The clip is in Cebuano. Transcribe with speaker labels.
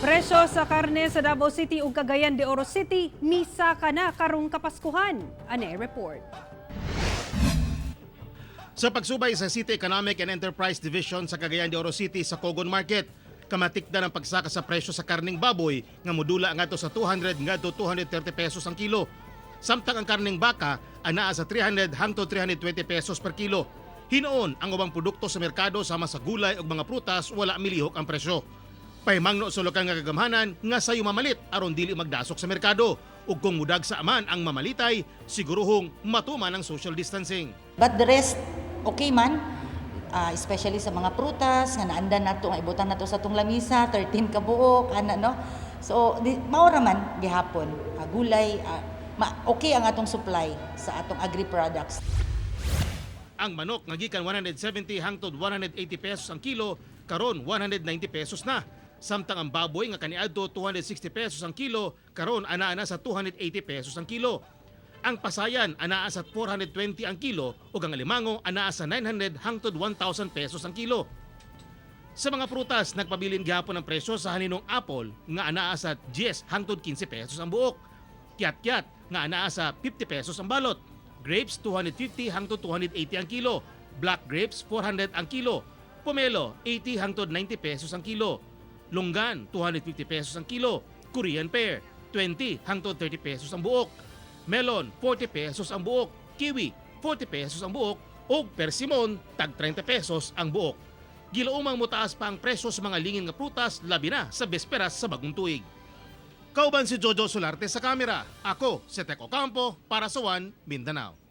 Speaker 1: Presyo sa karne sa Davao City ug Cagayan de Oro City misaka na karong Kapaskuhan. Ane report.
Speaker 2: Sa pagsubay sa City Economic and Enterprise Division sa Cagayan de Oro City sa Cogon Market, kamatikda ng pagsaka sa presyo sa karning baboy nga modula ngadto sa 200 ngadto 230 pesos ang kilo. Samtang ang karning baka anaa sa 300 hangtod 320 pesos per kilo. Hinuon ang ubang produkto sa merkado sama sa gulay ug mga prutas, wala milihok ang presyo. Pahimangno sa lokal nga kagamhanan nga sayo mamalit aron dili magdasok sa merkado, ug kung mudagsa man ang mamalitay, siguruhong matuman ang social distancing.
Speaker 3: But the rest, okay man. Especially sa mga prutas, nga naandan nato, nga ibutan nato sa atong lamisa, 13 ka buok, ana, no? So, mao ra man gihapon. Gulay, okay ang atong supply sa atong agri products.
Speaker 2: Ang manok nga gikan 170 hangtod 180 pesos ang kilo, karon 190 pesos na. Samtang ang baboy nga kaniadto 260 pesos ang kilo, karon anaa na sa 280 pesos ang kilo. Ang pasayan anaa sa 420 ang kilo ug ang alimango anaa sa 900 hangtod 1,000 pesos ang kilo. Sa mga prutas, nagpabilin gihapon ang presyo sa haninong apple nga anaa sa 10 hangtod 15 pesos ang buok. Kiat-kiat nga anaa sa 50 pesos ang balot. Grapes, 250 hangtod 280 ang kilo. Black grapes, 400 ang kilo. Pomelo, 80 hangtod 90 pesos ang kilo. Longgan, 250 pesos ang kilo. Korean pear, 20 hangtod 30 pesos ang buok. Melon, 40 pesos ang buok. Kiwi, 40 pesos ang buok. Ug persimon, tag 30 pesos ang buok. Gilaumang motaas pa ang presyo sa mga lingin nga prutas, labi na sa bisperas sa bagong tuig. Kauban si Jojo Solarte sa kamera. Ako si Teko Campo para sa One Mindanao.